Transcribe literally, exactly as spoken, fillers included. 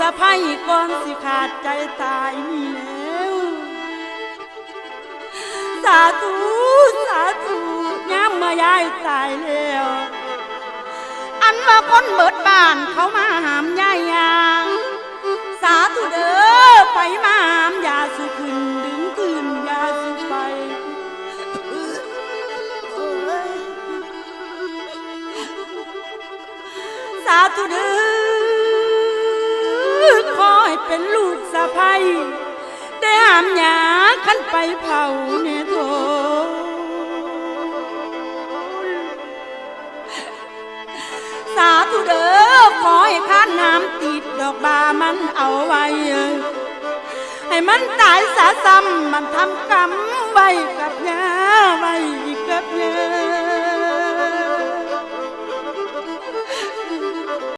อภัยก่อนสิขาดใจตายนี่แล้ว สาธุ สาธุ ยามเมื่อยายตายแล้ว อันว่าคนเบิดบ้านเขามาหามยายยาง สาธุเด้อ ไปมาหามยาสู่ขึ้น ดึงขึ้นยาสู่ไป สาธุเด้อ ขอให้เป็นลูกสะใภ้ ได้หามยาคันไปเผาเนี่ยโท สาธุเด้อ ขอให้ข้านน้ำติดดอกบามันเอาไว้ ให้มันตายสาซ้ำ มันทำกรรมไว้กับยา ไว้กับยา